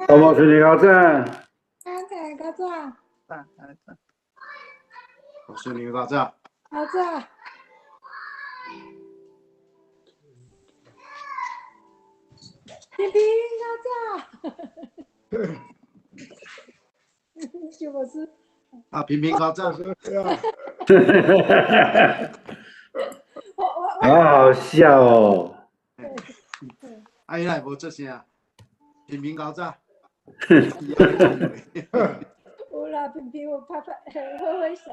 大无顺利，老早。安仔，较早。早，早。顺利，老早。老早。平平，较早。是无是？啊，平平较早。好好笑哦。啊，伊若无出声。平平较早。有啦，平平有拍拍，挥挥手。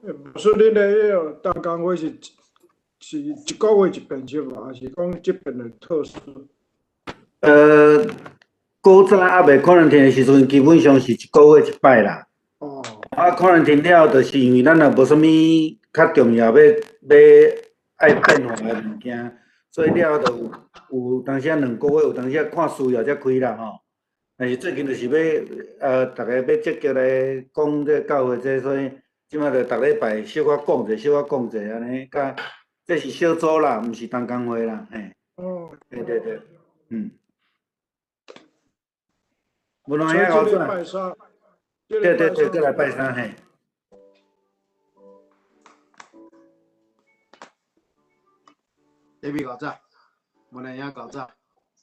牧师，恁的彼个同工会是一个月一遍是无？还是讲这遍的特殊？古早犹未quarantine的时阵，基本上是一个月一摆啦。哦。啊，quarantine了后，就是因为咱也无啥物较重要欲爱变化的物件，所以了后就有当时2个月，有当时看需要才开啦吼。但是最近就是欲逐家欲积极来讲这个教会这，所以这摆就逐礼拜小可讲者，小可讲者按呢，佮这是小组啦，毋是同工会啦，嘿。哦。对对对，嗯。无论遐老早。对对对，过来拜三嘿。这边较早，无论遐较早。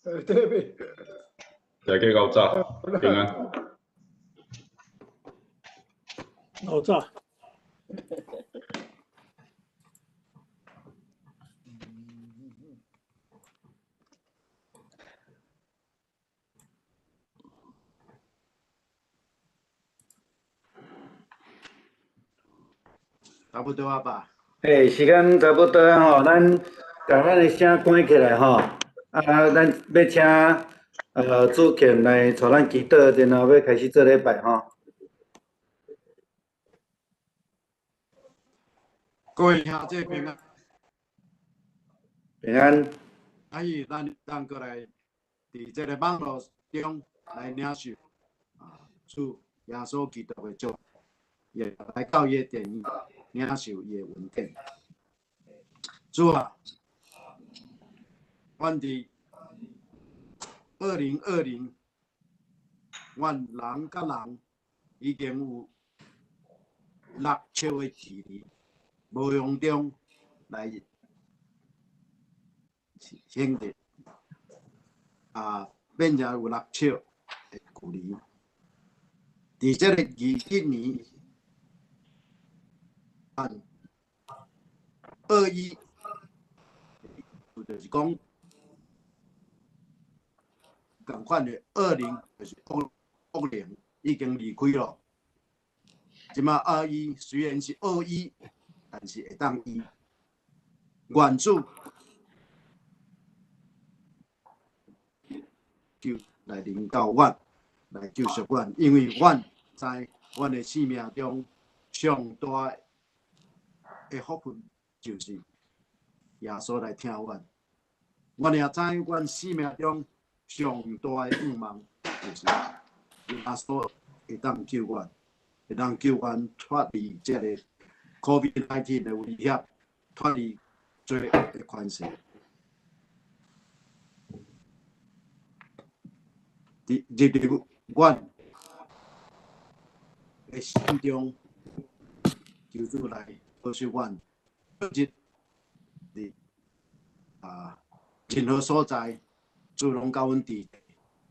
这边。大家较早，平安。老早。差不多啊吧。嘿，时间差不多啊吼，咱共咱的声关起来吼。啊，咱欲请主持来带咱祈祷，然后欲开始做礼拜吼。各位兄弟平安。平安。啊，伊咱当过来，伫这个网路中来领受主耶稣基督的祝福，也来到伊的殿里领受伊的恩典。主啊，阮伫2020，阮人佮人已经有6尺的距离，无用中来行的，变成有6尺的距离。伫这个21年，21，就是讲，仝款的20就是恶灵已经离开了。这马21虽然是恶医，但是会当医。愿主就来临到阮，来救赎阮，因为阮知阮的生命中上大的福分就是耶稣来疼阮。阮也知阮生命中上大的愿望就是耶稣会当救阮，会当救阮脱离这个COVID-19的威胁，脱离罪恶的权势。入伫阮的心中，求主来保守阮，日伫任何所在，主拢佮阮伫，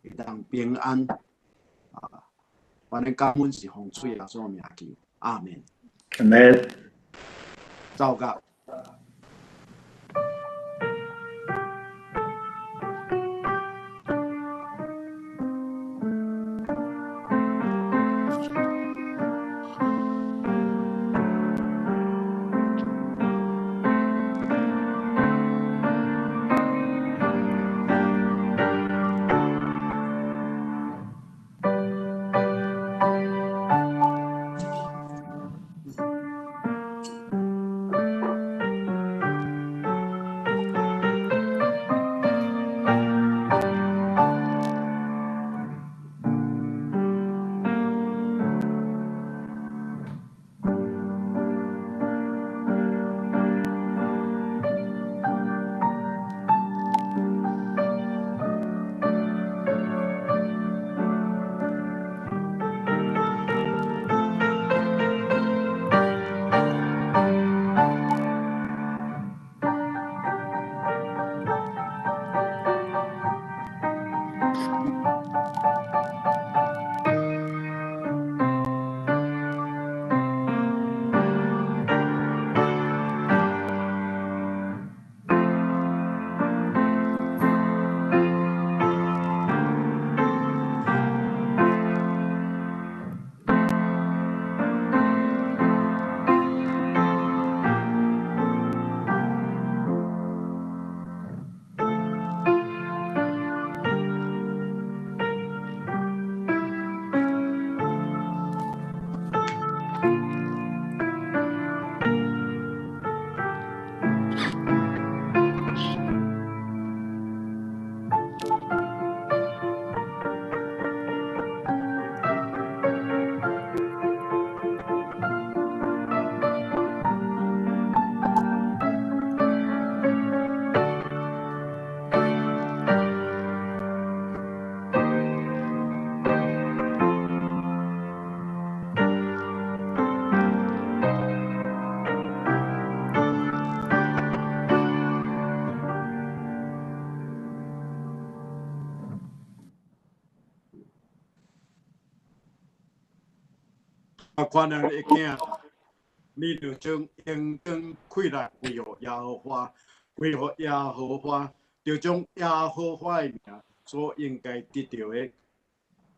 会当平安。阮的感恩是奉主耶稣名求，阿们。阿们。走到。看人的囝，你著將榮光氣力歸予耶和華，歸予耶和華，著將耶和華的名所應該得著的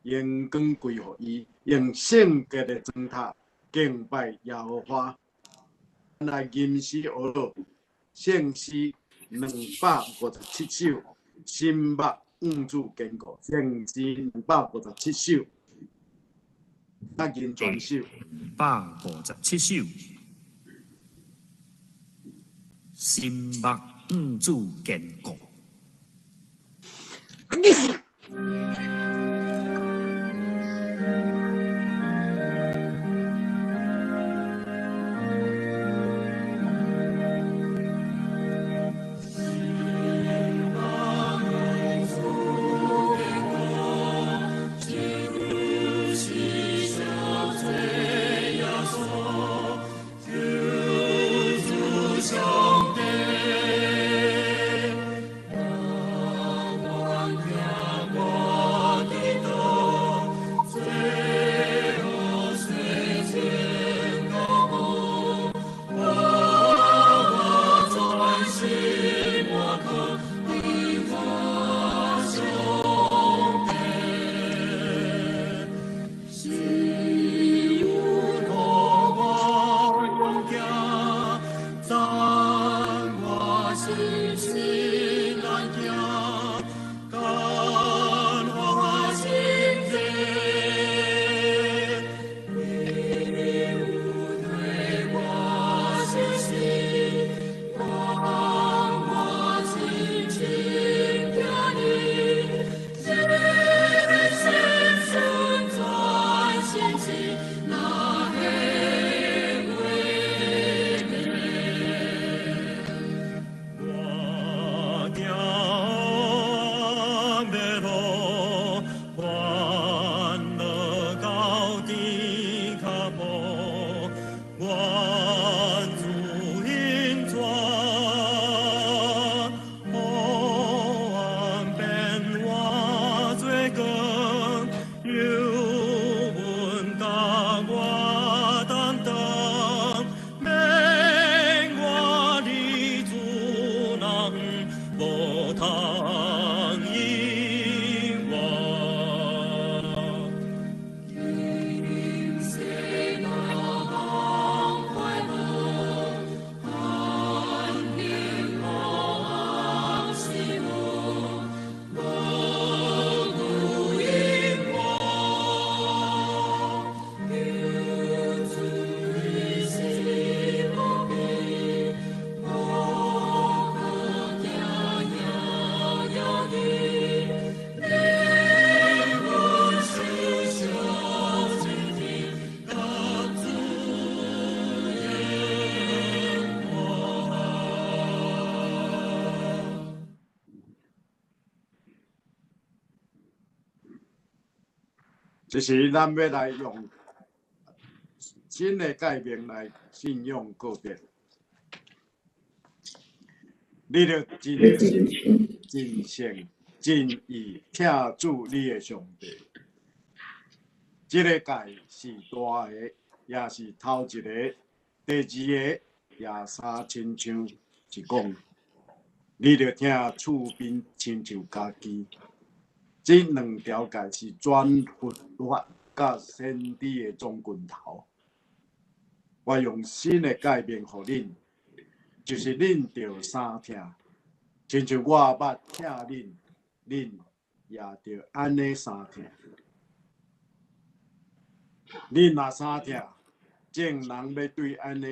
榮光歸予伊，用聖潔的磚塔敬拜耶和華。來吟詩學樂，聖詩257首，心目向主堅固，聖詩257首，啊，吟全首。257首，心目向主堅固。這是咱欲來用新的誡命來信仰告別。你著盡心、盡性、盡意疼主你的上帝。這個誡是大的，也是頭一个。第二个也相親像是講，你著疼厝邊親像家己。這兩條誡是全律法佮先知的總拳頭。我用新的誡命予恁，就是恁著相疼，親像我捌疼恁，恁也著按呢相疼。恁若相疼，眾人欲對按呢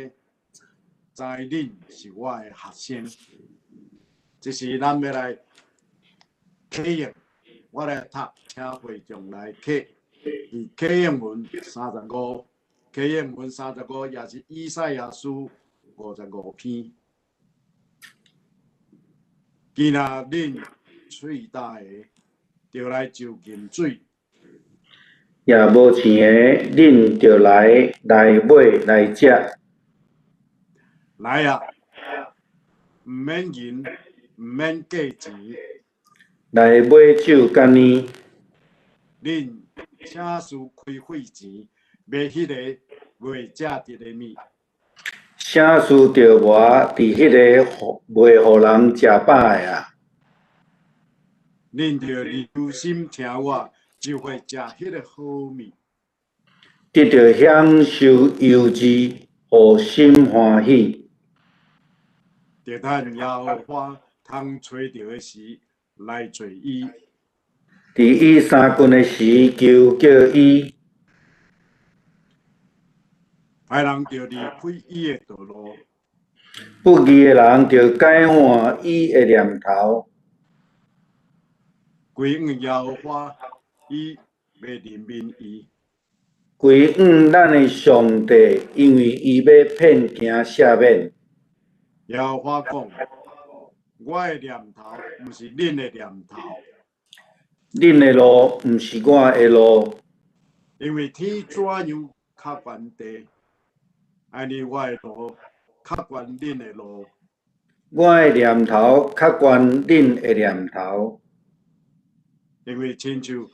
知恁是我的學生。這是咱欲來啟用，我來讀，請會眾來啟，是啟應文35，啟應文35，也是以賽亞書55篇。今仔恁喙焦的，著來就飲水；也無錢的，恁著來來買來食。來啊！毋免銀，毋免價錢。來買酒佮奶。恁請示開費錢，買彼个袂食著的物。啥事著磨佇彼个袂予人食飽的啊？恁著留心聽我，就會食彼个好物。得著享受油脂，予心歡喜。著趁耶和華通揣著的時來揣伊。佇伊相近的時求叫伊。歹人著離開伊的道路。不義的人著改換伊的念頭。歸向耶和華，伊欲憐憫伊。歸向咱的上帝，因為伊欲遍行赦免。耶和華講：我的念頭毋是恁的念頭，恁的路毋是我的路。因為天怎樣較懸地，按呢我的路較懸恁的路。我的念頭較懸恁的念頭。因為親像雨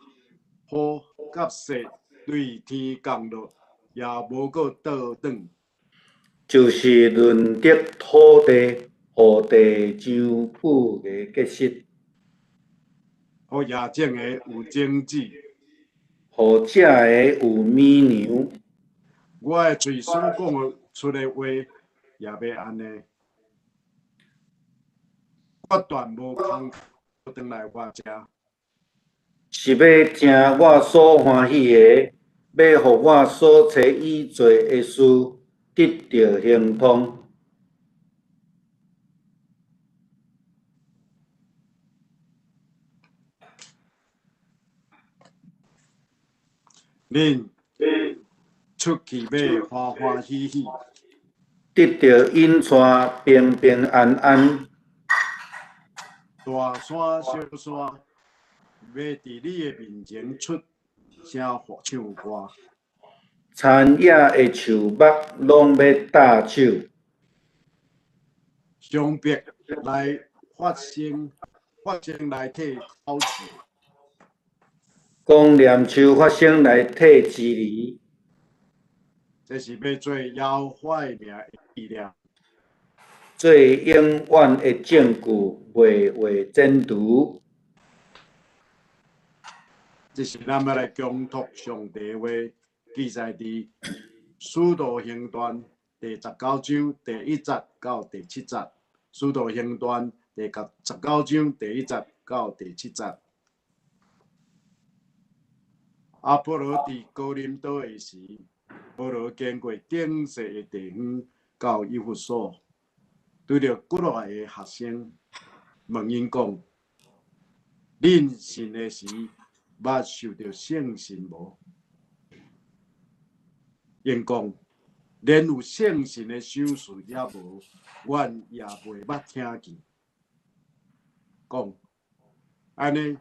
佮雪對天降落，也無閣倒轉。就是潤澤土地，予地將富芽結實。予野種的有種子，予食的有米糧。我的喙所講出的話，也欲按呢，決斷無空轉來我遮。是欲成我所歡喜的，欲予我所差伊做的事得著亨通。恁出去欲歡歡喜喜，得著引帶平平安安。大山小山，欲佇你的面前出聲唱歌。田野的樹木攏欲搭手。松柏來發聲，發聲來替草樹。公稔樹發聲來替蒺藜。這是欲做耶和華的名的紀念，做永遠的證據，袂會剪除。這是咱欲來恭讀上帝話，記載佇《使徒行傳》第19章第1節到第7節，《使徒行傳》第19章第1節到第7節。阿波羅佇哥林多的時，保羅經過頂世的地方到以弗所，拄著幾落个學生，問𪜶講：恁信的時，捌受著聖神無？𪜶講：連有聖神的賞賜也無，阮也袂捌聽見。講，按呢，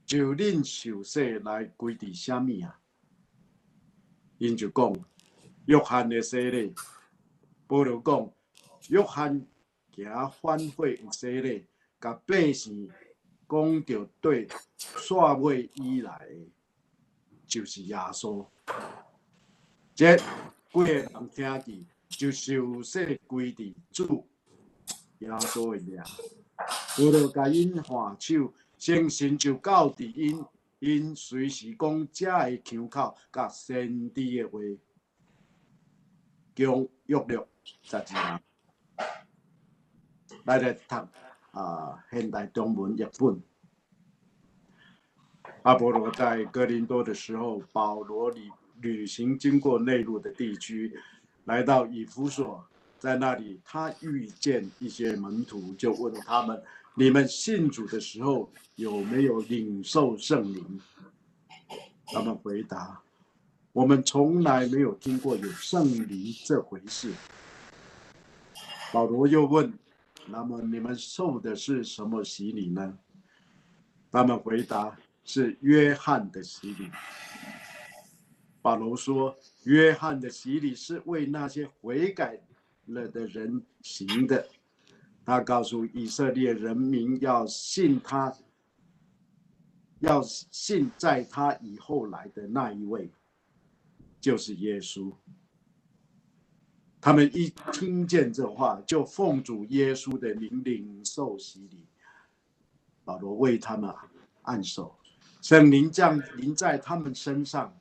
就恁受洗來歸佇啥物啊？𪜶就講：約翰的洗禮。保羅講：約翰行反悔的洗禮，共百姓講著對煞尾以來的，就是耶穌。這幾个人聽見，就受洗歸佇主耶穌的名。保羅共𪜶按手，聖神就降佇𪜶，𪜶隨時講遮的腔口佮先知的話，共約略12人。來來讀啊，現代中文譯本。阿波羅在哥林多的時候，保羅旅行經過內陸的地區，來到以弗所，在那裡他遇見一些門徒，就問他們：你們信主的時候有沒有領受聖靈？他們回答：我們從來沒有聽過有聖靈這回事。保羅又問：那麼你們受的是什麼洗禮呢？他們回答：是約翰的洗禮。保羅說：約翰的洗禮是為那些悔改了的人行的。他告訴以色列人民要信他，要信在他以後來的那一位，就是耶穌。他們一聽見這話，就奉主耶穌的名領受洗禮。保羅為他們按手，聖靈降臨在他們身上，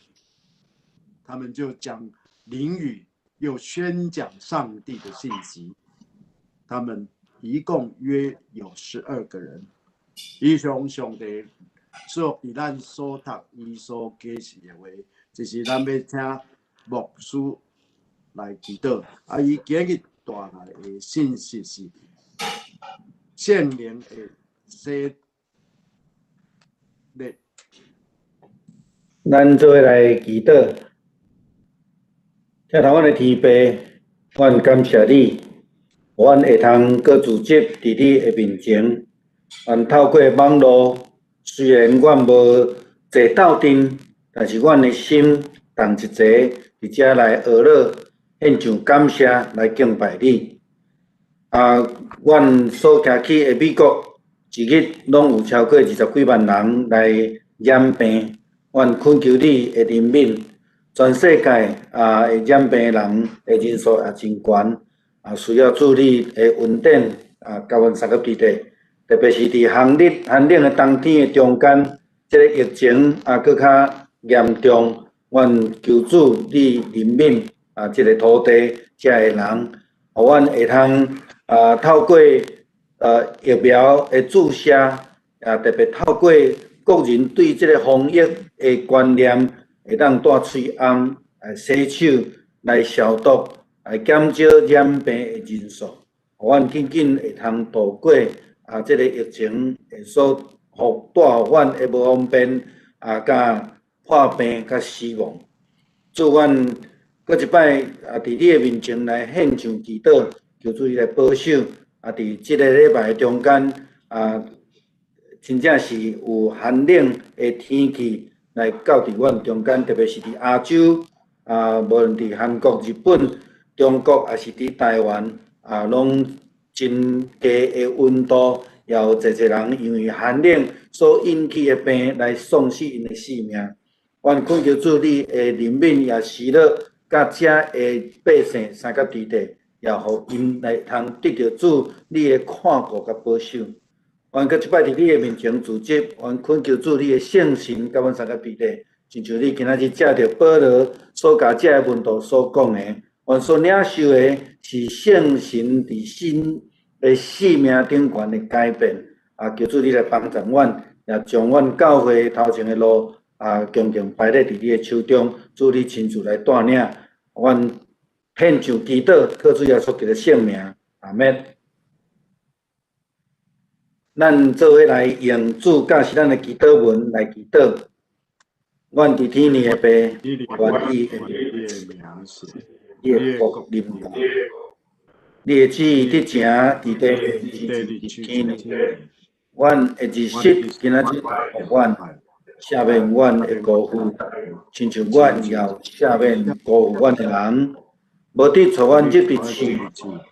他們就講靈語，又宣講上帝的信息。他們一共約有12個人。以上上帝所佇咱所讀伊所啟示的話，就是咱欲請牧師來祈禱。啊，伊今日帶來的信息是聖靈的洗禮。咱做伙來祈禱，疼阮的天父，阮感謝你，阮會通閣聚集佇你的面前。阮透過網路，雖然阮無坐鬥陣，但是阮的心仝一齊佇遮來學樂，獻上感謝來敬拜你。啊，阮所徛起的美國，一日攏有超過20幾萬人來染病。阮懇求你的憐憫，全世界啊會染病人的人數也真懸，啊需要主你的恩典啊，佮阮相佮佇咧，特別是佇寒熱寒冷的冬天的中間，這个疫情啊閣較嚴重，阮求主你憐憫啊，這个土地遮的人，予阮會通啊透過疫苗的注射，啊特別透過個人對這个防疫的觀念，會當戴喙甕、來洗手、來消毒、來減少染病的人數，予阮緊緊會通渡過啊！這个疫情會所予帶予阮的無方便啊，佮破病佮死亡。主，阮閣一擺啊，佇你的面前來獻上祈禱，求主你來保守啊！佇這个禮拜中間啊，真正是有寒冷的天氣來到佇阮中間，特別是佇亞洲啊，無論佇韓國、日本、中國，抑是佇台灣啊，攏真低的溫度，也有濟濟人因為寒冷所引起的病來喪失𪜶的性命。阮懇求主你的憐憫也喜樂，佮遮的百姓相佮佇咧，也予𪜶來通得著主你的看顧佮保守。阮閣一擺佇你的面前聚集，阮懇求主你的聖神佮阮相佮佇咧，親像你今仔日藉著保羅所共遮的門徒所講的，阮所領受的是聖神佇新的生命頂懸的改變。啊，求主你來幫助阮，也將阮教會頭前的路啊，恭敬擺咧佇你的手中，主你親自來帶領，阮獻上祈禱，靠主耶穌基督聖名，阿們。咱做伙來用主教示咱的祈禱文來祈禱。阮佇天裡的父，願你的名你的國臨到，你的旨意得成佇地，佇天裡。阮的日食今仔日予阮，赦免阮的辜負，親像阮也有赦免辜負阮的人。無得帶阮入佇試，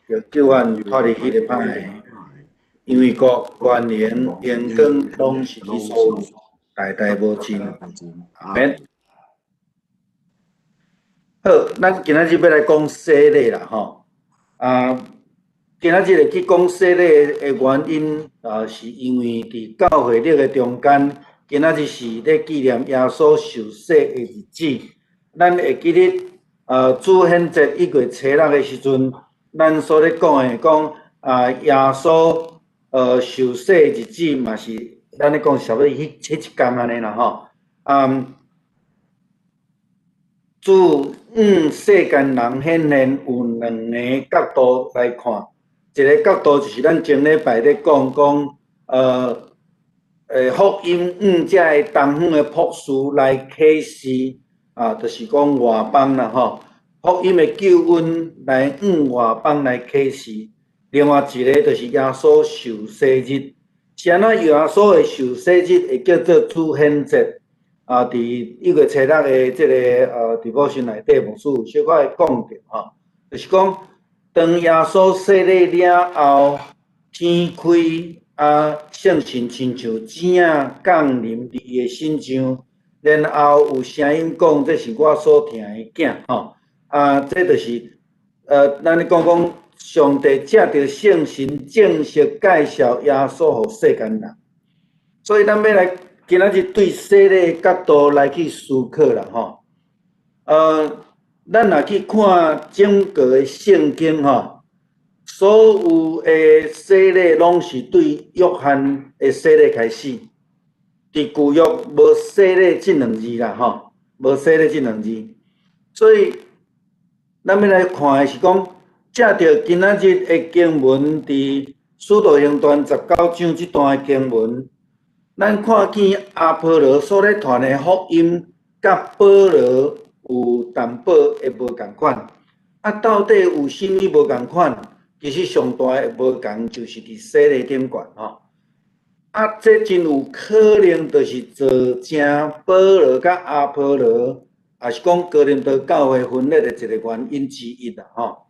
著救阮脫離彼个歹的。因為國、權能、榮光，攏是你所有，代代無盡。阿們。好，咱今仔日欲來講洗禮啦，吼。啊，今仔日會去講洗禮的原因啊，是因為佇教會曆的中間，今仔日是咧紀念耶穌受洗的日子。咱會記得，主顯節1月初6的時陣，咱所咧講的講啊，耶穌受洗的日子嘛是咱咧講差不多彼一工按呢啦吼。啊，主向世間人顯現有兩个角度來看，一个角度就是咱前禮拜咧講講，福音向遮个東方的博士來啟示，啊，就是講外邦啦吼，福音的救恩來向外邦來啟示。另外一个就是耶穌受洗日，是按怎耶穌的受洗日會叫做主顯節？啊，佇1月初6的這个devotion 內底，牧師有小可會講著吼，就是講當耶穌洗禮了後，天開啊，聖神親像子仔降臨佇伊的身上，然後有聲音講：這是我所疼的囝吼。啊，這就是咱咧講講上帝藉著聖神正式介紹耶穌予世間人，所以咱欲來今仔日對洗禮角度來去思考啦吼。咱若去看整個的聖經吼，所有的洗禮攏是對約翰的洗禮開始，佇舊約無洗禮這兩字啦吼，無洗禮這兩字，所以咱欲來看的是講，藉著今仔日的經文，佇使徒行傳十九章這段的經文，咱看見阿波羅所咧傳的福音，佮保羅有淡薄的無仝款。啊，到底有啥物無仝款？其實上大的無仝就是佇洗禮頂懸吼。啊，這真有可能就是造成保羅佮阿波羅，也是講哥林多教會分裂的一個原因之一啦吼。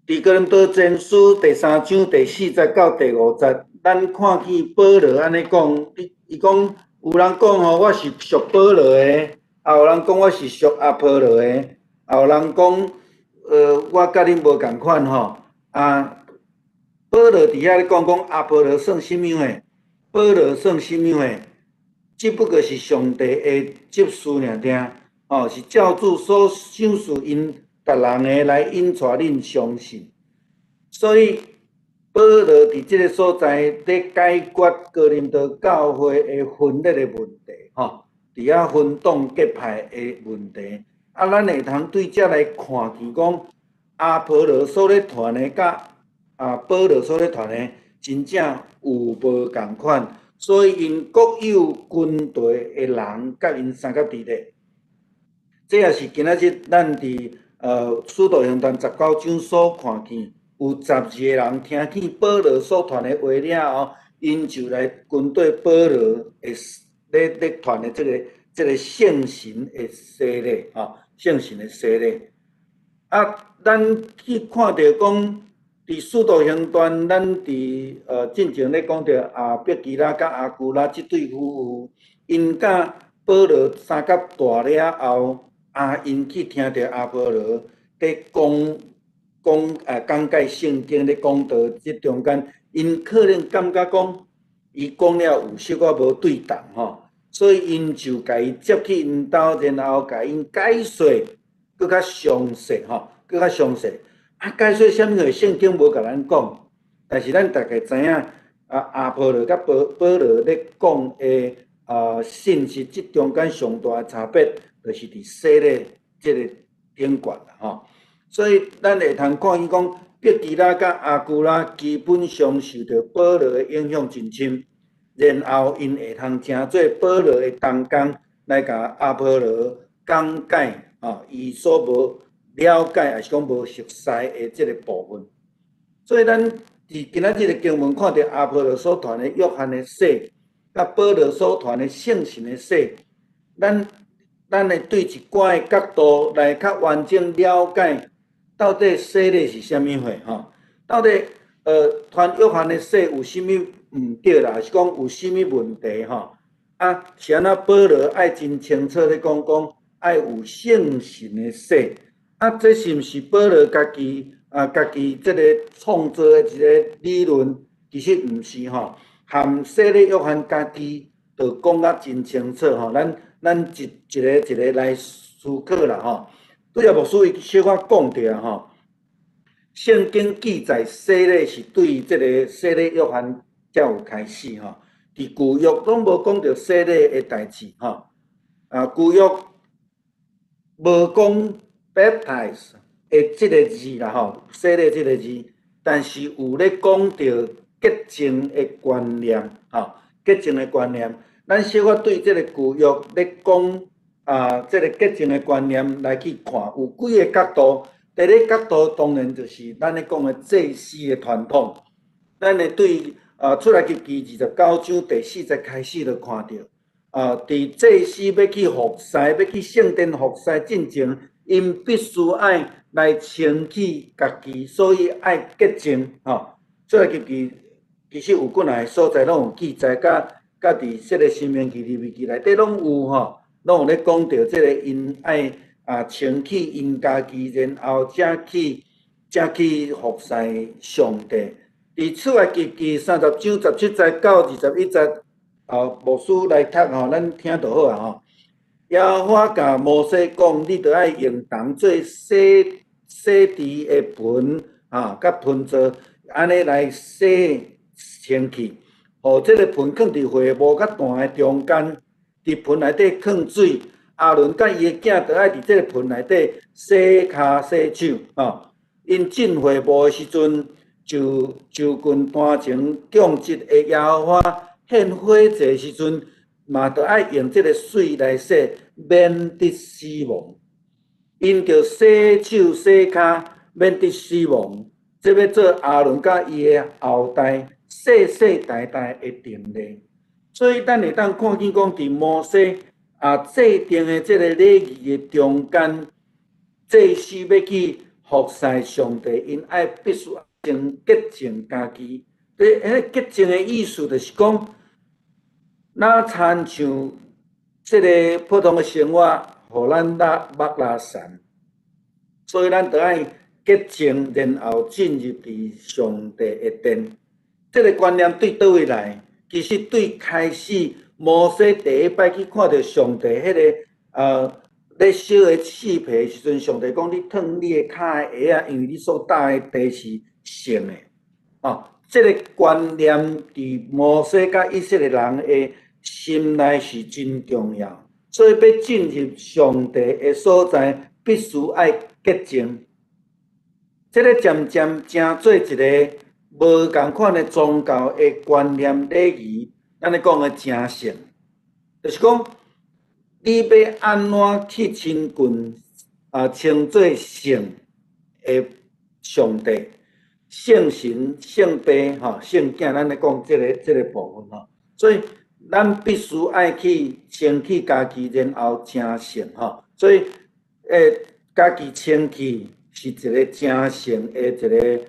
佇哥林多前書第三章第四節到第五節，咱看見保羅按呢講，伊講有人講吼，我是屬保羅的，也有人講我是屬阿波羅的，也有人講，我佮恁無仝款吼。啊，保羅佇遐咧講講阿波羅算啥物貨？保羅算啥物貨？只不過是上帝的執事爾爾，吼，是照主所賞賜𪜶逐人的來引帶恁相信。所以保羅佇這个所在咧解決哥林多教會的分裂的問題，吼，佇遐分黨結派的問題。啊，咱會通對這來看見講，阿波羅所咧傳的佮保羅所咧傳的，真正有無仝款，所以𪜶各有軍隊的人佮𪜶相佮佇咧。這也是今仔日咱佇使徒行傳十九章所看見，有12個人聽見保羅所傳的話了後，𪜶就來跟綴保羅的咧傳的這個聖神的洗禮，吼，聖神的洗禮。啊，咱去看著講，佇使徒行傳，咱佇進前咧講著阿百基拉佮亞居拉這對夫婦，𪜶佮保羅相佮大了後，啊，𪜶去聽著阿波羅佇講講講解聖經咧講道這中間，𪜶可能感覺講，伊講了有小可無對同吼，所以𪜶就共伊接去𪜶兜，然後共𪜶解說，閣較詳細吼，閣較詳細。啊，解說啥物貨？聖經無共咱講，但是咱大概知影，啊，阿波羅佮保羅咧講的信息，這中間上大的差別，就是佇洗禮這個頂懸啦吼。所以咱會通看見講，百基拉佮亞居拉基本上受著保羅的影響真深，然後𪜶會通成做保羅的同工，來共阿波羅講解吼，伊所無了解，抑是講無熟似的這个部分。所以咱佇今仔日的經文看著阿波羅所傳的約翰的洗，佮保羅所傳的聖神的洗，咱會對一寡的角度來較完整了解，到底洗禮是啥物貨吼？到底傳約翰的洗有啥物毋對啦，抑是講有啥物問題吼？啊，是按怎保羅愛真清楚咧講講，愛有聖神的洗。啊，這是毋是保羅家己啊，家己這个創造的一个理論？其實毋是吼，含洗禮約翰家己就講甲真清楚吼。咱一一个一个來思考啦吼。拄才牧師伊小可講著吼，聖經記載洗禮是對這个洗禮約翰才有開始吼，佇舊約攏無講著洗禮的代誌吼。啊，舊約無講 baptize 的這个字啦吼，洗禮這个字，但是有咧講著潔淨的觀念吼，潔淨的觀念。咱小可對這个舊約咧講啊，這个潔淨的觀念來去看，有幾个角度。第一个角度當然就是咱咧講的祭司的傳統。咱會對出埃及記29章第四節開始就看著，啊，佇祭司欲去服侍，欲去聖殿服侍進前，𪜶必須愛來清洗家己，所以愛潔淨吼。出埃及記其實有幾若个所在攏有記載，佮佇這个申命記、利未記內底攏有吼，攏有咧講著這个𪜶愛啊，清去𪜶家己，然後才去服侍上帝。佇出埃及記30章17節到21節，啊，牧師來讀吼，咱聽就好啊吼。耶和華共摩西講：你著愛用銅做洗洗池的盆啊，佮盆座，按呢來洗清氣。予這个盆囥佇會幕佮壇的中間，佇盆內底囥水。亞倫佮伊的囝著愛佇這个盆內底洗跤洗手。吼，𪜶進會幕的時陣，就就近壇前供職的耶和華獻火祭的時陣，嘛著愛用這个水來洗，免得死亡。𪜶著洗手洗跤，免得死亡。這欲做亞倫佮伊的後代世世代代的定例。所以咱會當看見講，佇摩西啊制定的這个禮儀的中間，祭司欲去服侍上帝，𪜶愛必須先潔淨家己。這彼个潔淨的意思，就是講，若親像這个普通的生活，予咱落目拉泝，所以咱著愛潔淨，然後進入佇上帝的殿。這个觀念對佗位來？其實對開始摩西第一擺去看著上帝，彼个咧燒的翅皮的時陣，上帝講：你脫你的跤的鞋仔，因為你所踏的地是聖的。哦，這个觀念佇摩西佮以色列人的心內是真重要。所以欲進入上帝的所在，必須愛潔淨。這个漸漸成做一个無仝款的宗教的觀念禮儀，咱咧講的成聖，就是講你欲按怎去親近啊，稱做聖的上帝、聖神、聖父、吼聖囝，咱咧講這个部分吼，所以咱必須愛去清去家己，然後成聖吼。所以，家己清去是一个成聖的一个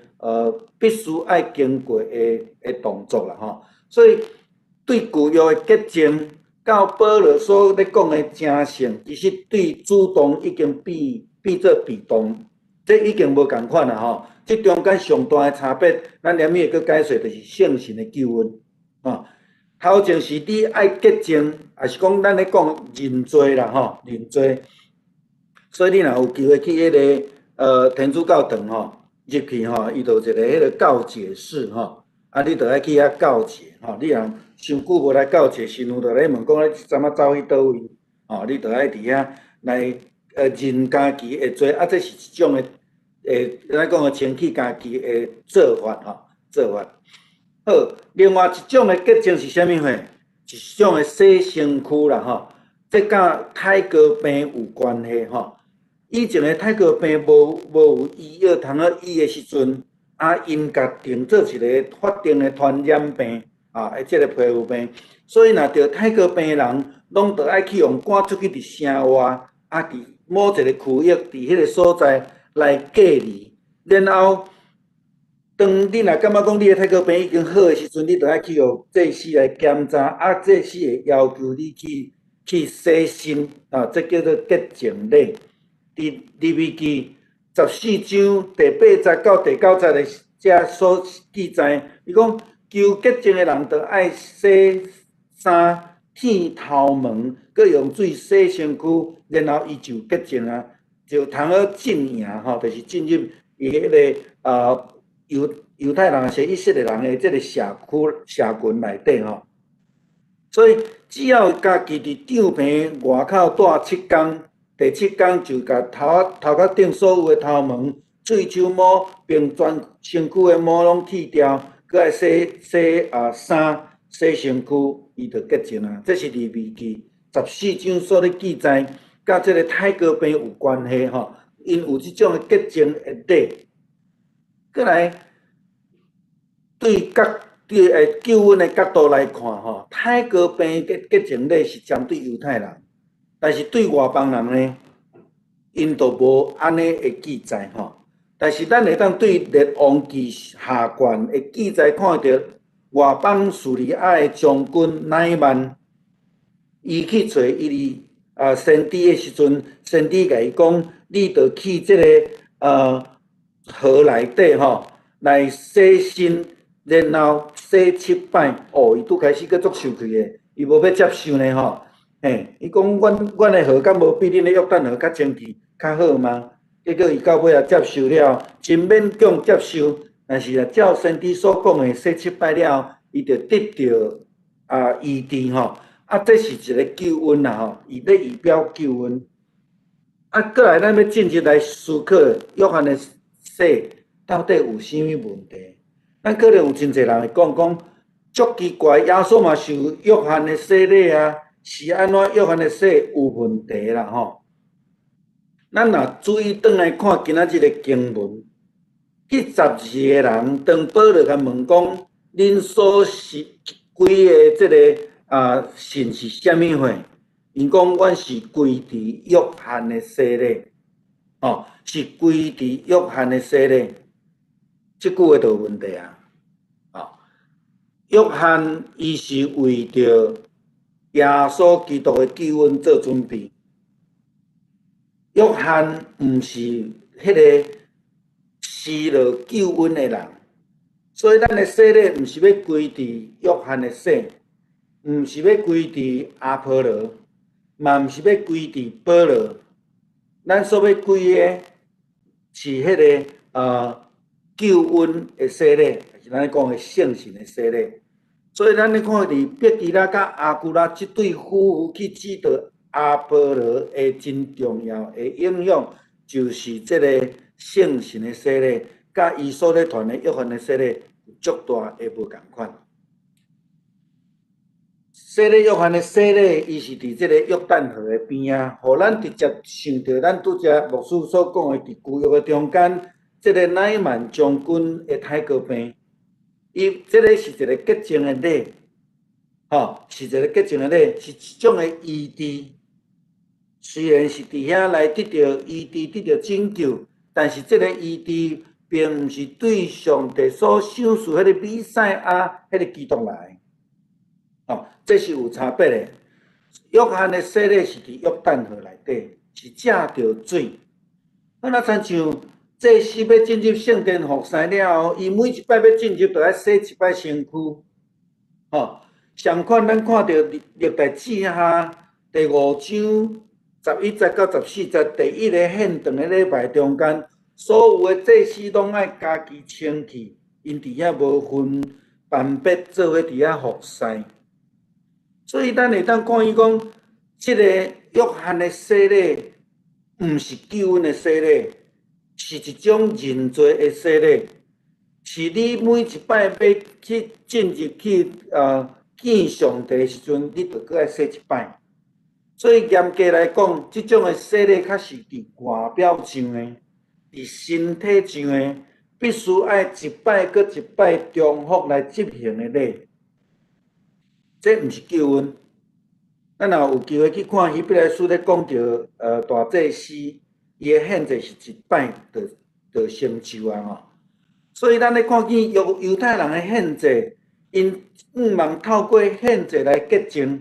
必須愛經過的動作啦吼。所以對舊約的潔淨，到保羅所咧講的成聖，其實對主動已經變做被動，這已經無仝款啦吼。這中間上大的差別，咱連尾會閣解說，就是聖神的救恩。吼，頭前是你愛潔淨，抑是講咱咧講認罪啦吼，認罪。所以你若有機會去彼个天主教堂吼，入去吼，伊就有一个彼个告解室吼，啊，你著愛去遐告解吼。你若傷久無來告解，神父就咧問講你這陣仔走去佗位？吼，你著愛佇遐來認家己的罪，啊，這是一種的咱講的清去家己的做法吼，做法。好，另外一種的潔淨是啥物貨？一種的洗身軀啦吼，這佮泰哥病有關係吼。以前的泰哥病無有醫藥通好醫的時陣，啊，𪜶共定做一个法定的傳染病啊，這个皮膚病。所以若著泰哥病的人，攏著愛去予趕出去佇城外，啊，佇某一個區域，佇彼个所在來隔離。然後，當你若感覺講你的泰哥病已經好的時陣，你著愛去予祭司來檢查，啊，祭司會要求你去洗身，啊，這叫做潔淨禮。佇利未記14章第8節到第9節的遮所記載，伊講求潔淨的人，著愛洗衫、剃頭毛，閣用水洗身軀，然後伊就潔淨啊，就通好進營吼，就是進入伊彼个猶太人是以色列人的這个社區社群內底吼。所以只要家己佇帳棚外口蹛七工，第七工就共頭殼頂所有的頭毛、喙鬚毛，並全身軀的毛攏剃掉，閣愛洗洗啊衫、洗身軀，伊就潔淨啊。這是利未記十四章所咧記載，佮這个泰哥病有關係吼，𪜶有這種的潔淨的禮。閣來對救恩的角度來看吼，泰哥病的潔淨禮是針對猶太人，但是對外邦人呢，𪜶就無按呢的記載吼。但是咱會當對列王紀下卷的記載看著，外邦敘利亞的將軍乃縵，伊去揣伊利先知的時陣，先知共伊講，你著去這个河內底吼，來洗身，然後洗七擺。哦，伊拄開始閣足生氣的，伊無欲接受呢吼。嘿，伊講阮的河敢無比恁的約旦河較清氣、較好嗎？結果伊到尾也接受了，真勉強接受，但是啊，照先知所講的洗七擺了，伊就得著醫治吼。啊，這是一个救恩啦吼，伊咧預表救恩。啊，閣來咱欲進入來思考約翰的洗到底有啥物問題？咱可能有真濟人會講講，足奇怪，耶穌嘛受約翰的洗禮啊，是按怎約翰的洗有問題啦吼？咱若注意轉來看今仔日的經文，彼12個人當保羅共問講，恁所是歸的這个信是啥物貨？𪜶講阮是歸佇約翰的洗禮，吼，是歸佇約翰的洗禮。這句話就有問題啊！吼，約翰伊是為著耶穌基督的救恩做準備。約翰毋是彼个施落救恩的人，所以咱的洗禮毋是欲歸佇約翰的洗，毋是欲歸佇阿波羅，嘛毋是欲歸佇保羅。咱所欲歸的是彼个救恩的洗禮，是咱講的聖神的洗禮。所以咱咧看佇百基拉佮亞居拉這對夫婦去指導阿波羅的真重要的影響，就是這个聖神的洗禮，佮伊所咧傳的約翰的洗禮有足大的無仝款。洗禮約翰的洗禮，伊是佇這个約旦河的邊仔，予咱直接想著咱拄才牧師所講的，佇舊約的中間，這个乃縵將軍的泰國病，伊這个是一个潔淨的禮，吼，是一个潔淨的禮，是一種的醫治。雖然是佇遐來得著醫治、得著拯救，但是這个醫治並毋是對上帝所賞賜彼个彌賽亞、彼个基督來，吼，這是有差別的。約翰的洗禮是佇約旦河內底，是藉著水。啊，若親像祭司欲進入聖殿服侍了後，伊每一擺欲進入，就愛洗一擺身軀，吼。相款，咱看著歷代志下第五章11節到14節，第一个獻斷的禮拜中間，所有的祭司攏愛家己清氣，𪜶佇遐無分班別做伙佇遐服侍。所以咱會當看伊講，這个約翰的洗禮，毋是救恩的洗禮，是一種認罪的洗禮，是你每一擺欲去進入去見上帝的時陣，你著閣愛洗一擺。所以嚴格來講，這種的洗禮較是佇外表上的，佇身體上的，必須愛一擺閣一擺重複來執行的禮。這毋是救恩。咱若有機會去看希伯來書咧講著，大祭司伊的獻祭是一擺就成就啊吼。所以咱咧看見猶太人的獻祭，𪜶向望透過獻祭來潔淨，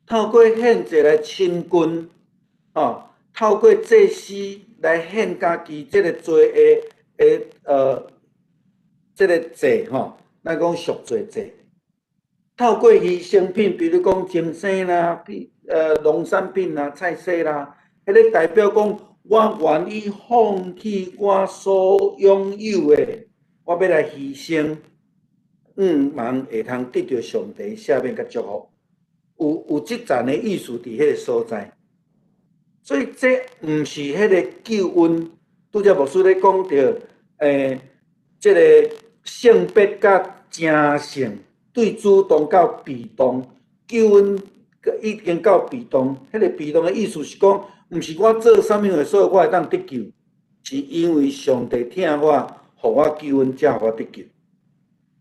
透過獻祭來親近，吼，透過祭司來獻家己這个罪的這个祭吼，咱講贖罪祭。透過犧牲品，比如講精生啦、農產品啦、菜蔬啦，彼个代表講我願意放棄我所擁有的，我欲來犧牲，向望會通得著上帝赦免佮祝福，有這層的意思佇彼个所在。所以這毋是彼个救恩。拄才牧師咧講著，這个性別佮誠性。對主動到被動，救恩已經到被動。彼个被動的意思是講，毋是我做啥物貨，所以我會當得救，是因為上帝疼我，予我救恩，才予我得救。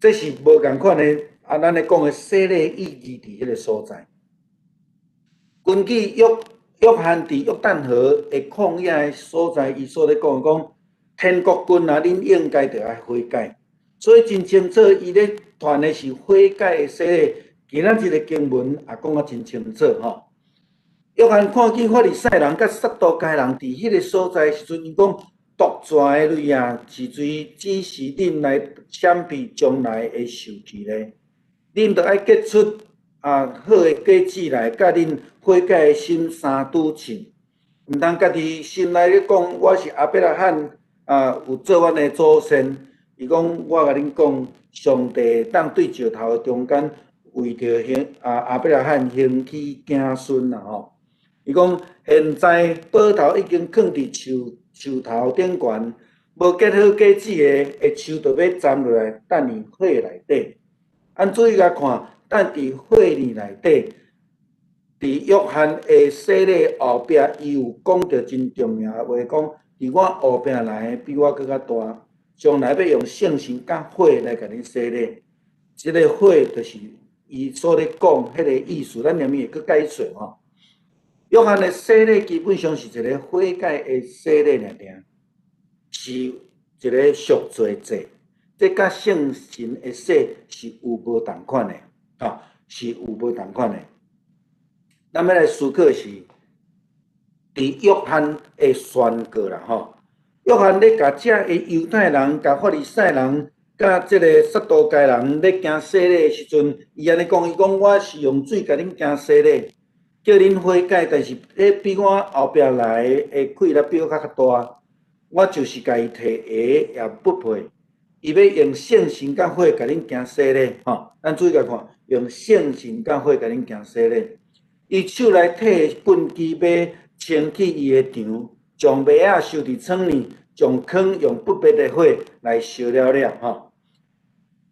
這是無仝款的，啊，咱咧講的洗禮意義佇彼个所在。根據約翰佇約旦河的曠野的所在，伊所咧講講，天國近啊，恁應該著愛悔改。所以真清楚，伊咧傳的是悔改的洗禮。今仔日的經文也講甲真清楚吼。約翰看見法利賽人佮撒都該人佇彼个所在時陣，伊講毒蛇的類啊，是誰指示恁來閃避將來的受氣咧？恁著愛結出好的果子來，佮恁悔改的心相拄稱。毋通家己心內咧講，我是亞伯拉罕啊，有做阮的祖先。伊講，我共恁講，上帝會當對石頭的中間，為著興亞伯拉罕興起子孫啦吼。伊講，現在斧頭已經囥佇樹樹頭頂懸，無結好果子的，的樹就欲斬落來，擲佇火內底。按注意共看，擲佇火內底。佇約翰的洗禮後壁，伊有講著真重要的話，講佇我後壁來的比我閣較大，將來欲用聖神佮火來共恁洗禮。這个火就是伊所咧講彼个意思，咱後面會閣解說吼。約翰的洗禮基本上是一个悔改的洗禮爾爾，是一个贖罪祭，這佮聖神的洗是有無仝款的，吼，是有無仝款的。咱欲來思考是，佇約翰的宣告啦，吼，約翰咧共遮的猶太人、共法利賽人、佮這个撒都該人咧行洗禮的時陣，伊按呢講，伊講我是用水共恁行洗禮，叫恁悔改，但是彼比我後壁來的氣力比我較大，我就是共伊提鞋也不配。伊欲用聖神佮火共恁行洗禮，吼，咱注意共看，用聖神佮火共恁行洗禮。伊手內提的畚箕欲清去伊的場，將麥仔收佇倉裡，將糠用不滅的火來燒了了，吼。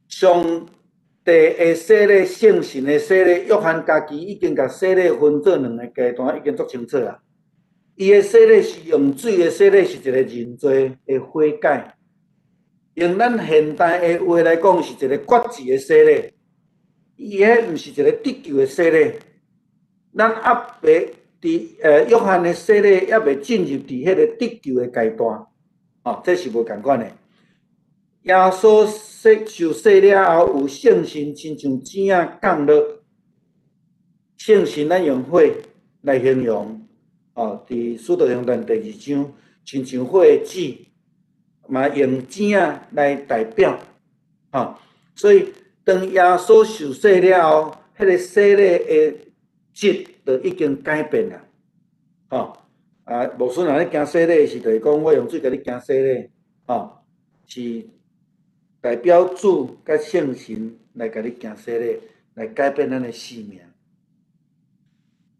上帝的洗禮，聖神的洗禮，約翰家己已經共洗禮分做兩个階段，已經足清楚啊。伊的洗禮是用水的洗禮，是一个認罪的悔改。用咱現代的話來講，是一个決志的洗禮。伊彼毋是一个得救的洗禮。咱猶未佇約翰的洗禮，猶未進入佇彼个得救的階段，哦，這是無仝款的。耶穌洗受洗了後，有聖神親像子仔降落。聖神咱用火來形容，哦，佇使徒行傳第二章，親像火的子，嘛用子仔來代表，吼，所以當耶穌受洗了後，彼个洗禮的質就已經改變啦，吼，啊，牧師若咧行洗禮時，就是講我用水共你行洗禮，吼，是代表主佮聖神來共你行洗禮，來改變咱的生命。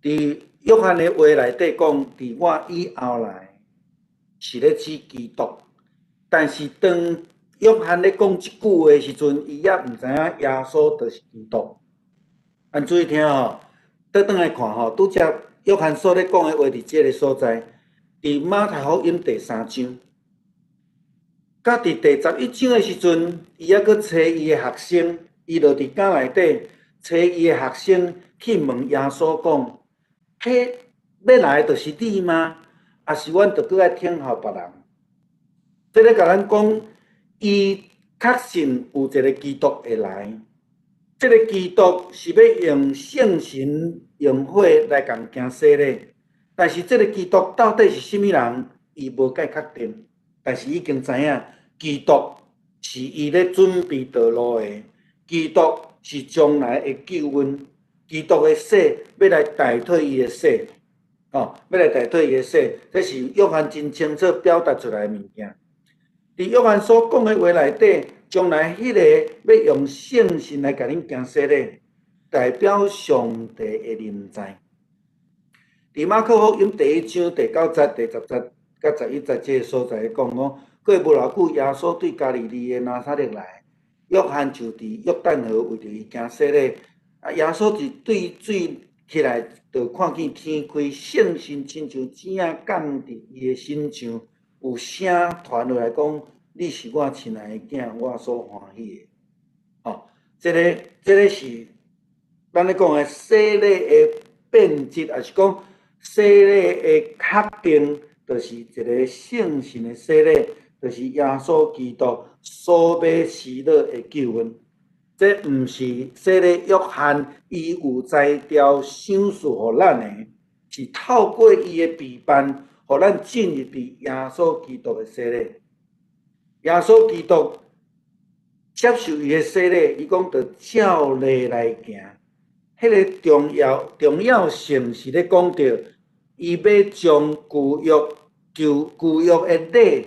佇約翰的話內底講，佇我以後來是咧指基督，但是當約翰咧講這句話的時陣，伊猶毋知影耶穌就是基督。按注意聽吼，倒轉來看吼，拄才約翰所咧講的話，佇這个所在，佇馬太福音第三章，佮佇第11章的時陣，伊猶閣揣伊的學生，伊就佇監內底揣伊的學生去問耶穌講：彼欲來的就是你嗎？抑是阮著閣愛等候別人？這咧共咱講，伊確信有一个基督會來。這个基督是欲用聖神、用火來共行洗禮，但是這个基督到底是啥物人，伊無蓋確定。但是已經知影，基督是伊咧準備道路的，基督是將來的救恩，基督的洗欲來代替伊的洗，哦，欲來代替伊的洗，這是約翰真清楚表達出來的物件。佇約翰所講的話內底，將來彼个欲用聖神來共恁行洗禮，代表上帝的臨在。佇馬可福音第一章第九節、第十節佮11節這个所在講講，過無偌久，耶穌對加利利的拿撒勒來，約翰就佇約旦河為著伊行洗禮。啊，耶穌佇對水起來，就看見天開，聖神親像子仔降佇伊的身上，有聲傳落來講：你是我親愛的囝，我所歡喜的。吼，這个這个是咱咧講的洗禮的變質，抑是講洗禮的確定，就是一个聖神的洗禮，就是耶穌基督所欲施落的救恩。這毋是洗禮約翰，伊有才調賞賜予咱的，是透過伊的備辦，予咱進入佇耶穌基督的洗禮。耶穌基督接受伊的洗禮，伊講著照例來行。彼個重要性是咧講著，伊欲將舊約的禮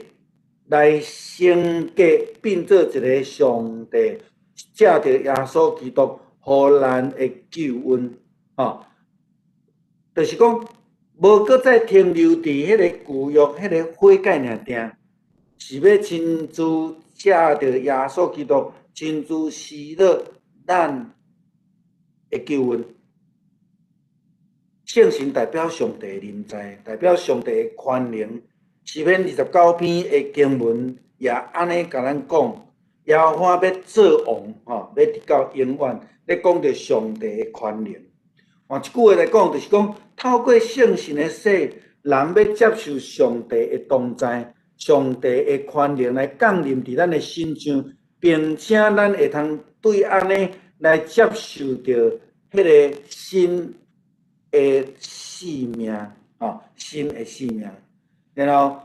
來升格，變做一個上帝藉著耶穌基督予咱的救恩，吼，就是講無閣再停留佇彼個舊約彼個悔改爾定，是欲親自藉著耶穌基督親自施落咱的救恩。聖神代表上帝臨在，代表上帝的權能。詩篇29篇的經文也按呢共咱講，耶和華欲做王，吼，欲直到永遠，咧講著上帝的權能。換一句話來講，就是講透過聖神的洗，人欲接受上帝的同在，上帝的權能來降臨佇咱的身上，並且咱會通對按呢來接受著彼個新的生命，吼，新的生命。然後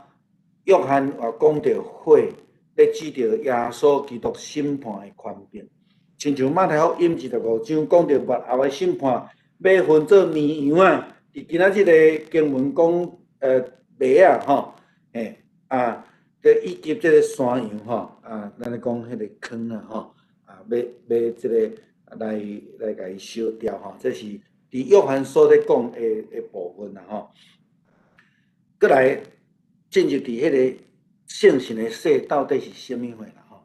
約翰也講著火，咧指著耶穌基督審判的權柄，親像馬太福音25章講著末後的審判，欲分做綿羊仔。佇今仔日个經文講，馬仔吼，嘿啊，以及這个山羊吼，啊，咱咧講彼个坑啊吼，啊，欲這个來共伊燒掉吼，這是佇約翰所咧講的部分啦吼。閣來進入佇彼个聖神的洗到底是啥物貨啦吼？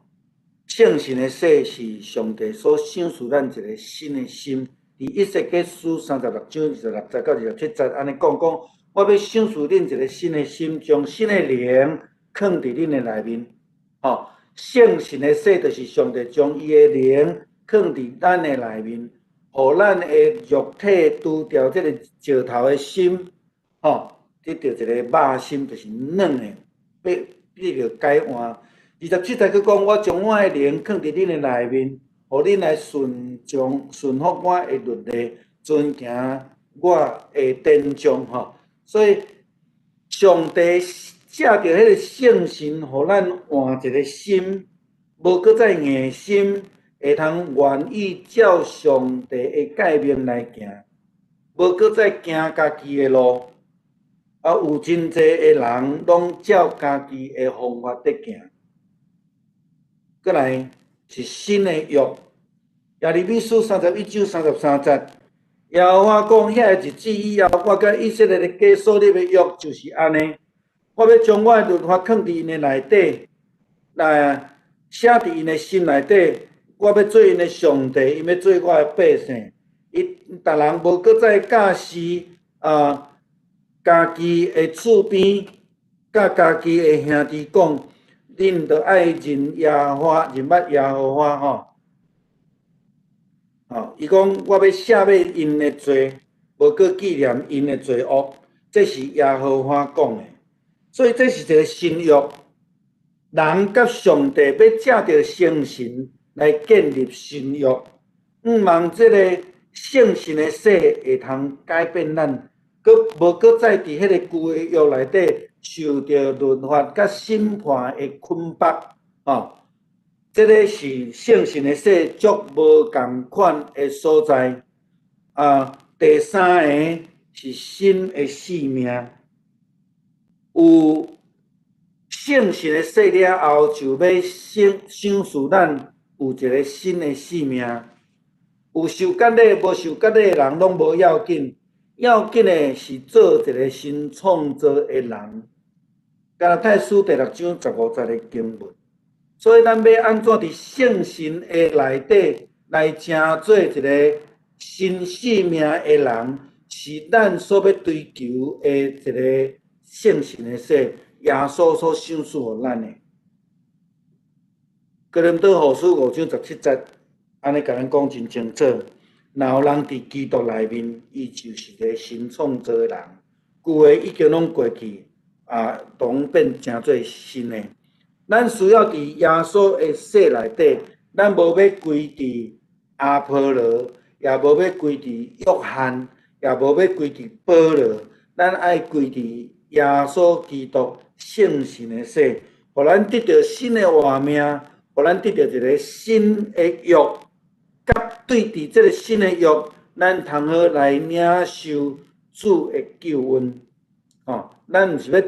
聖神的洗是上帝所賞賜咱一個新的心。佇以西結書36章26節到27節按呢講講，我欲賞賜恁一個新的心，將新的靈囥佇恁的內面。吼，聖神的洗就是上帝將伊的靈囥佇咱的內面，予咱的肉體除掉這個石頭的心，吼，得著一個肉心，就是軟的，欲得著改換。27節閣講，我將我的靈囥佇恁的內面，予恁來順從順服我的律例，遵行我的典章，吼。所以上帝藉著彼個聖神，予咱換一個心，無閣再硬心，會通願意照上帝的誡命來行，無閣再行家己的路。啊，有真濟的人攏照家己的方法佇行。閣來是新的約，耶利米書31章33節，耶和華講：遐个日子以後，我佮以色列的家所立的約就是按呢。我欲將我的律法囥佇𪜶的內底，來寫佇𪜶的心內底。我欲做𪜶的上帝，𪜶欲做我的百姓。𪜶逐人無閣再教示啊，家己的厝邊，佮家己的兄弟講，恁著愛認耶和華，認捌耶和華吼。吼，伊講我欲赦免𪜶的罪，無閣紀念𪜶的罪惡，這是耶和華講的。所以這是一個新約，人佮上帝欲藉著聖神來建立新約，向望這个聖神的洗會通改變咱，閣無閣再佇彼個舊的約內底受著律法佮審判的捆綁，吼。這个是聖神的洗足無仝款的所在。啊，第三个是新的生命，有聖神的洗了後，就欲賞賜咱有一個新的生命。有受割禮、無受割禮的人攏無要緊，要緊的是做一個新創造的人。加拉太書第6章15節的經文。所以咱欲按怎佇聖神的內底來成做一個新生命的人，是咱所欲追求的一個聖神的洗，耶穌所賞賜予咱的。哥林多後書5章17節，按呢共咱講真清楚。若有人佇基督內面，伊就是個新創造的人，舊的已經攏過去，啊，攏變成做新的。咱需要佇耶穌的洗內底，咱無欲歸佇阿波羅，也無欲歸佇約翰，也無欲歸佇保羅，咱愛歸佇耶穌基督聖神的洗，予咱得著新的活命，予咱得著一个新的約。佮對佇這个新的約，咱通好來領受主的救恩。吼，咱毋是欲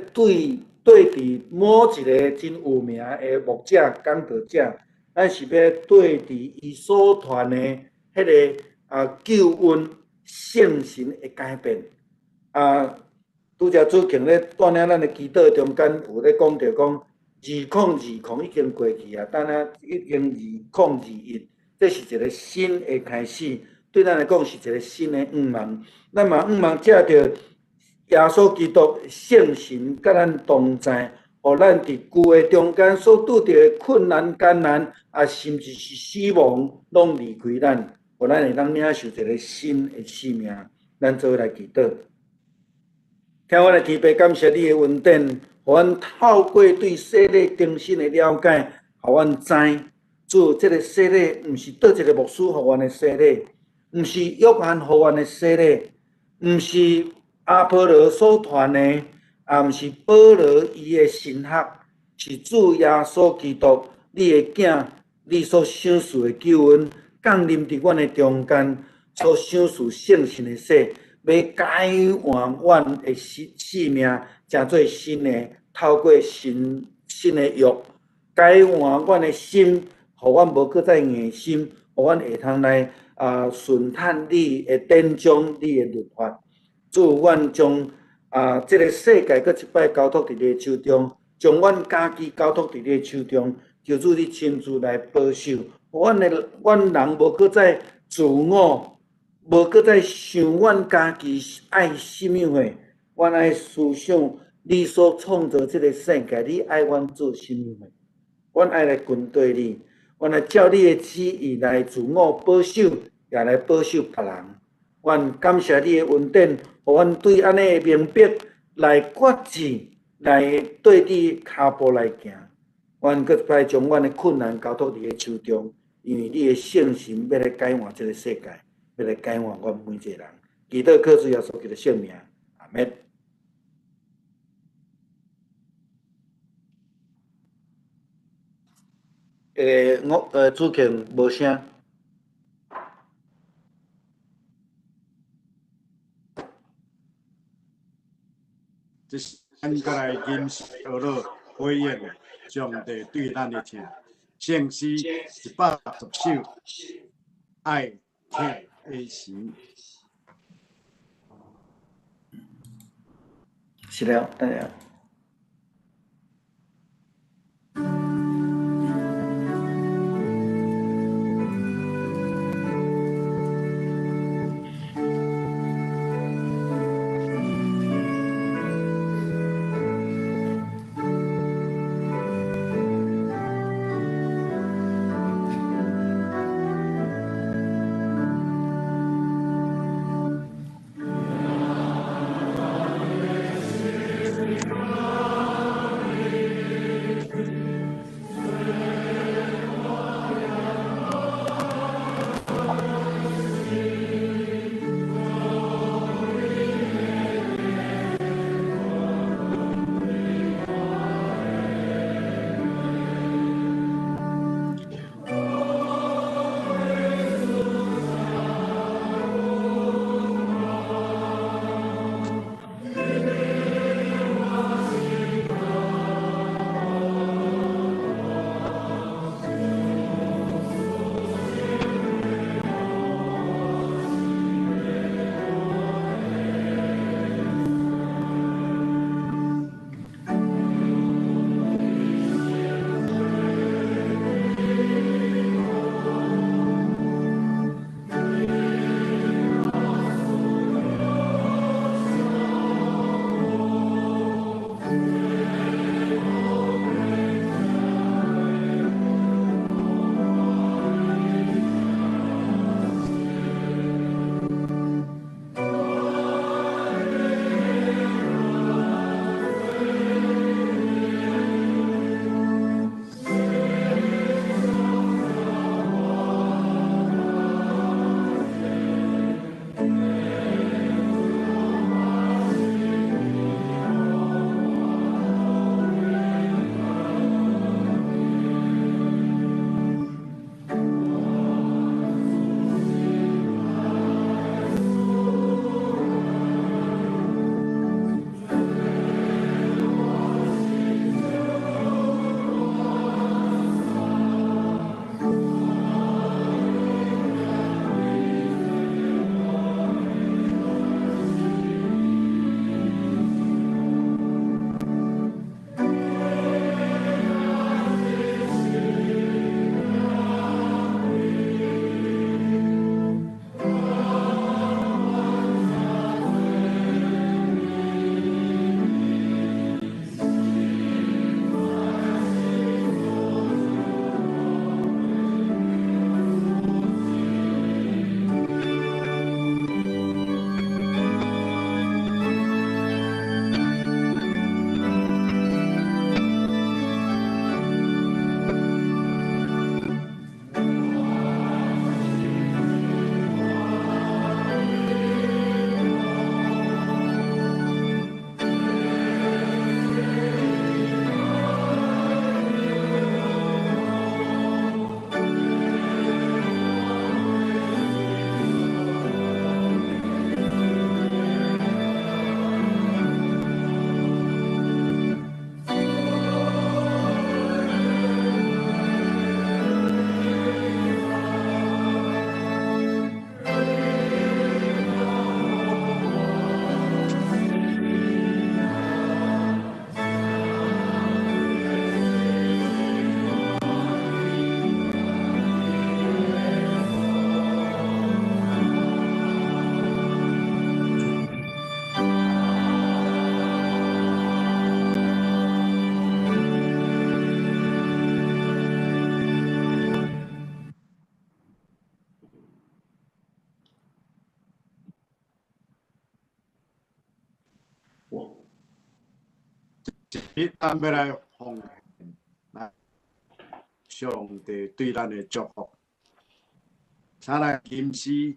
對佇某一个真有名的牧者、講道者，咱是欲對佇伊所傳的彼个救恩聖神的改變。拄才主慶咧帶領咱的祈禱中間有咧講著講，2020已經過去啊，等下已經2021，這是一个新的開始，對咱來講是一个新的願望。咱嘛願望藉著耶穌基督聖神佮咱同在，予咱佇舊的中間所拄著的困難、艱難，甚至是死亡，攏離開咱，予咱會當領受一个新的生命。咱做伙來祈禱。聽阮的天父，感謝你的恩典，予阮透過對洗禮更新的了解，予阮知，主，這个洗禮毋是佗一个牧師予阮的洗禮，毋是約翰予阮的洗禮，毋是阿波羅所傳的，也毋是保羅伊的神學，是主耶穌基督，你的囝，你所賞賜的救恩，降臨佇阮的中間，所賞賜聖神的洗，欲改換阮的生命，成做新的，透過新的約，改換阮的心，予阮無閣再硬心，予阮會通來順趁你的典章、你的律法。主，阮將這个世界閣一擺交託佇你的手中，將阮家己交託佇你的手中，求主你親自來保守，阮人無閣再自我，無閣再想阮家己愛啥物貨，阮愛思想你所創造這个世界，你愛阮做啥物貨，阮愛來跟隨你，阮來照你的旨意來自我保守，也來保守別人。阮感謝你的恩典，予阮對按呢的明白來決志，來對你跤步來行。阮閣一擺將阮的困難交託佇你手中，因為你的聖神欲來改換這个世界，欲來改換阮每一个人。祈禱靠主耶穌基督聖名，阿們。我主慶無聲。這是咱閣來吟詩學樂回應上帝對咱的疼。聖詩160首，愛疼的神。是了，等下。Thank you. 日咱欲來奉獻，來上帝對咱的祝福。請來吟詩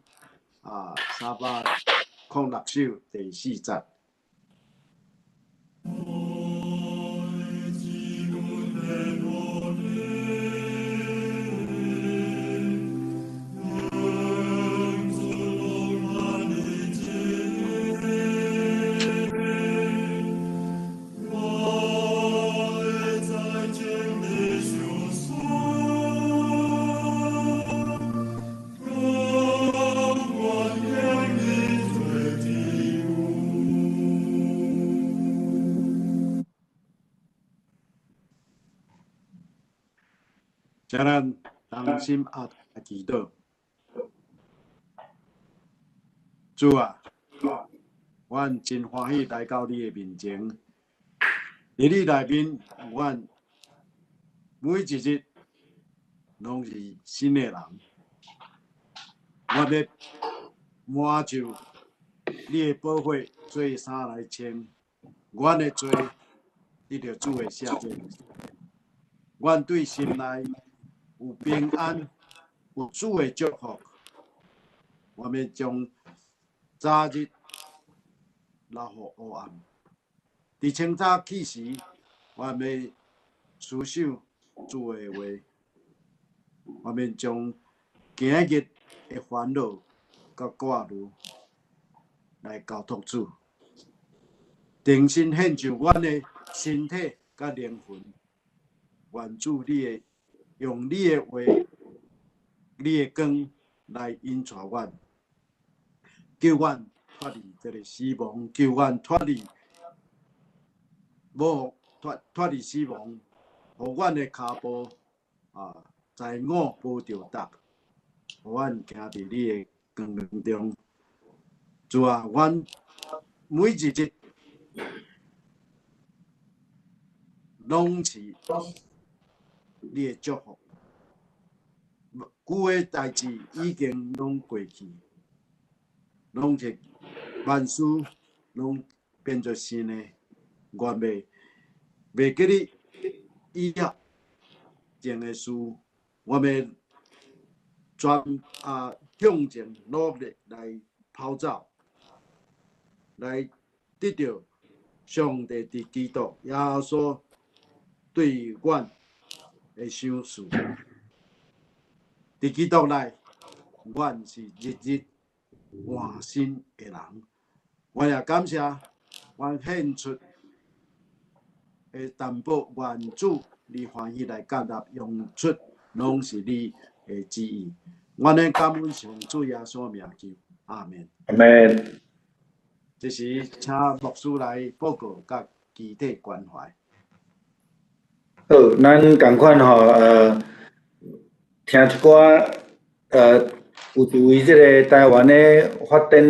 啊，306首第四節。請咱同心合意祈禱。主啊，阮真歡喜來到你的面前，佇你內面，阮每一日攏是新的人。我欲滿就你的寶血做衫來穿，阮的罪得著主的赦免。阮對心內有平安，有主的祝福。我欲將早日留予黑暗。佇清早起時，我欲思想主的話。我欲將今日的煩惱佮掛慮來交託主，重新獻上阮的身體佮靈魂。願主你的用你的話、你的光來引帶阮，救阮脫離這个死亡，救阮脫離無脫脫離死亡，予阮的跤步啊，在我無著踏，予阮行佇你的光明中。主啊，阮每一日攏是你的祝福，舊的代誌已經攏過去，攏是萬事攏變做新的。願袂袂記得以前的事，我欲全啊向前努力來跑走，來得著上帝佇基督耶穌對阮的賞賜。佇基督內，阮是日日換新的人。我也感謝阮獻出的擔保，願主你歡喜來接納，用出攏是你的旨意。阮的感恩是奉主耶穌名求，阿們。阿們。這時請牧師來報告佮肢體關懷。好，咱仝款吼，聽一寡，有一位這个台灣咧發展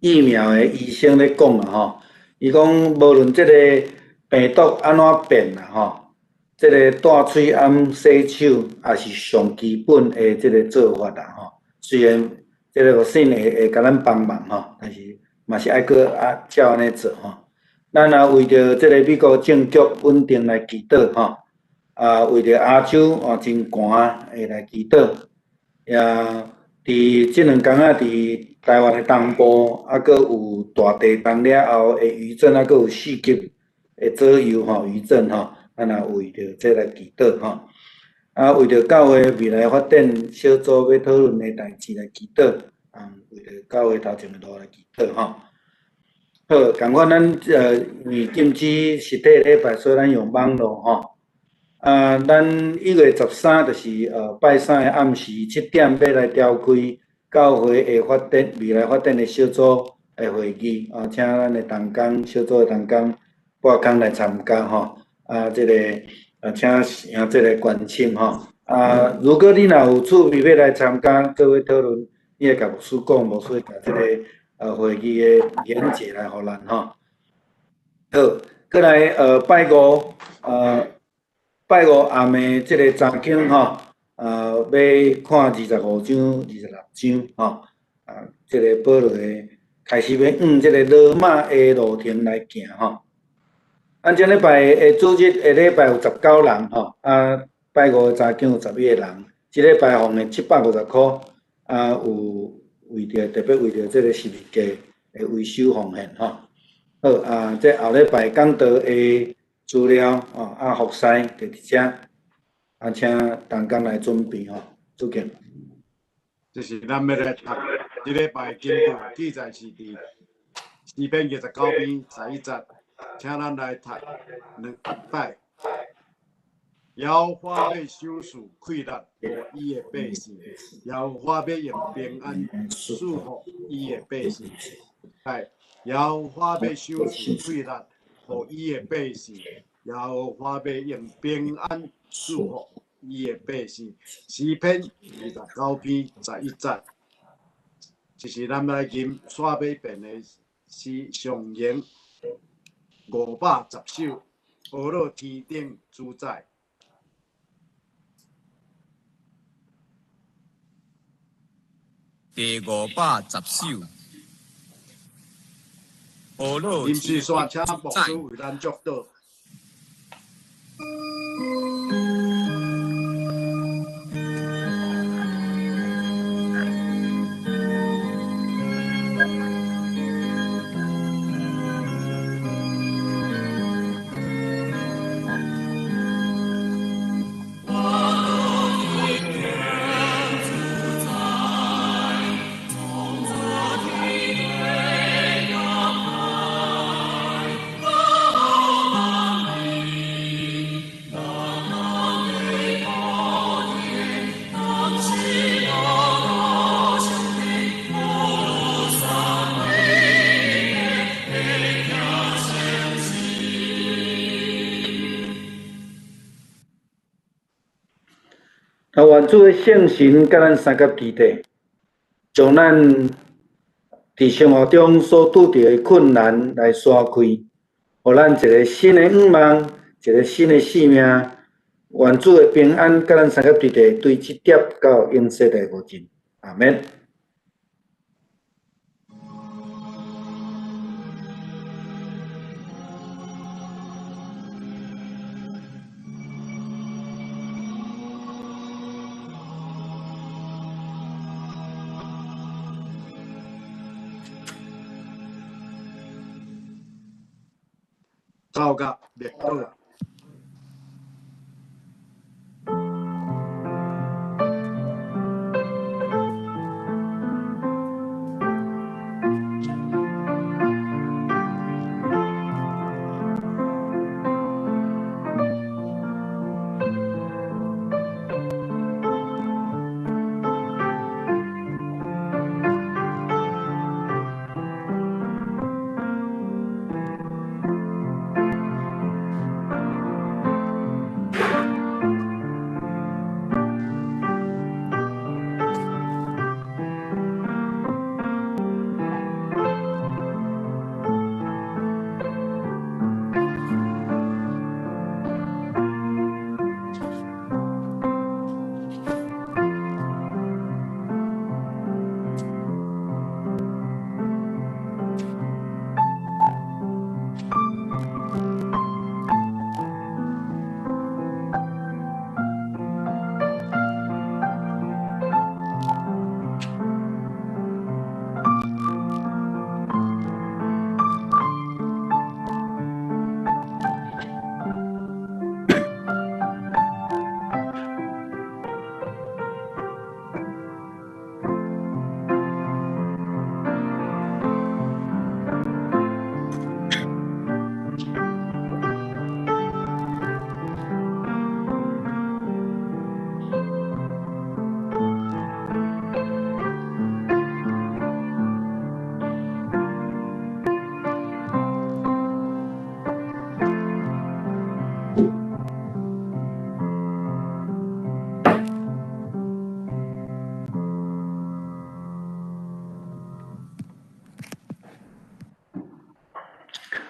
疫苗的醫生咧講啦吼，伊講無論這个病毒按怎變啦吼，這个戴喙罨洗手也是上基本的這个做法啦吼。雖然這个vaccine會共咱幫忙吼，但是嘛是愛閣啊照按呢做吼。咱也為著這个美國政局穩定來祈禱吼，啊為著亞洲哦真寒會來祈禱，也佇這兩工仔佇台灣的東部，猶閣有大地動了後的餘震，猶閣有4級的左右吼餘震吼，咱也為著這來祈禱吼。啊，為著教會未來發展小組欲討論的代誌來祈禱，啊，為著教會頭前的路來祈禱吼。好，仝款咱因為禁止實體禮拜，所以咱用網路吼。啊，咱1月13就是拜三的暗時7點欲來召開教會的發展未來發展的小組的會議，啊，請咱的同工小組的同工撥空來參加吼。啊，這個啊，請兄弟來關心吼。啊，如果你若有趣味欲來參加，做伙討論，你會共牧師講，牧師會共這個會議的連結來予咱吼。好，過來拜五拜五暗的這个查經吼，欲看25章、26章吼，啊，這个保羅的開始欲往這个羅馬的路程來行吼。按這禮拜的主日下禮拜有19人吼，啊，拜五早間有11個人，這禮拜奉獻750箍，啊，有為著特別為著這個十字架的維修奉獻吼。好啊，這後禮拜講道的資料吼，啊，服侍就佇遮，啊，請同工來準備吼，主教。這是咱欲來讀這禮拜經句記載是佇詩篇29篇11節，請咱來讀兩擺。耶和華欲賞賜氣力予伊的百姓，耶和華欲用平安賜福伊的百姓。來，耶和華欲賞賜氣力予伊的百姓，耶和華欲用平安賜福伊的百姓。詩篇29篇11節，這是咱來吟煞尾遍的詩上行510首，呵咾天頂主宰。第510首，呵咾林世山，請牧師為咱祝禱。啊，願主的聖神佮咱相佮佇底，將咱佇生活中所拄著的困難來徙開，予咱一个新的願望，一个新的生命。願主的平安佮咱相佮佇底，對這點到永世代無盡。阿們。走甲灭倒。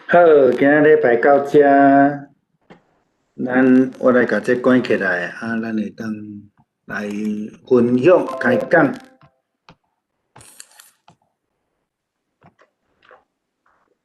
好，今仔禮拜到遮，咱我來共這關起來，啊，咱會當來分享開講。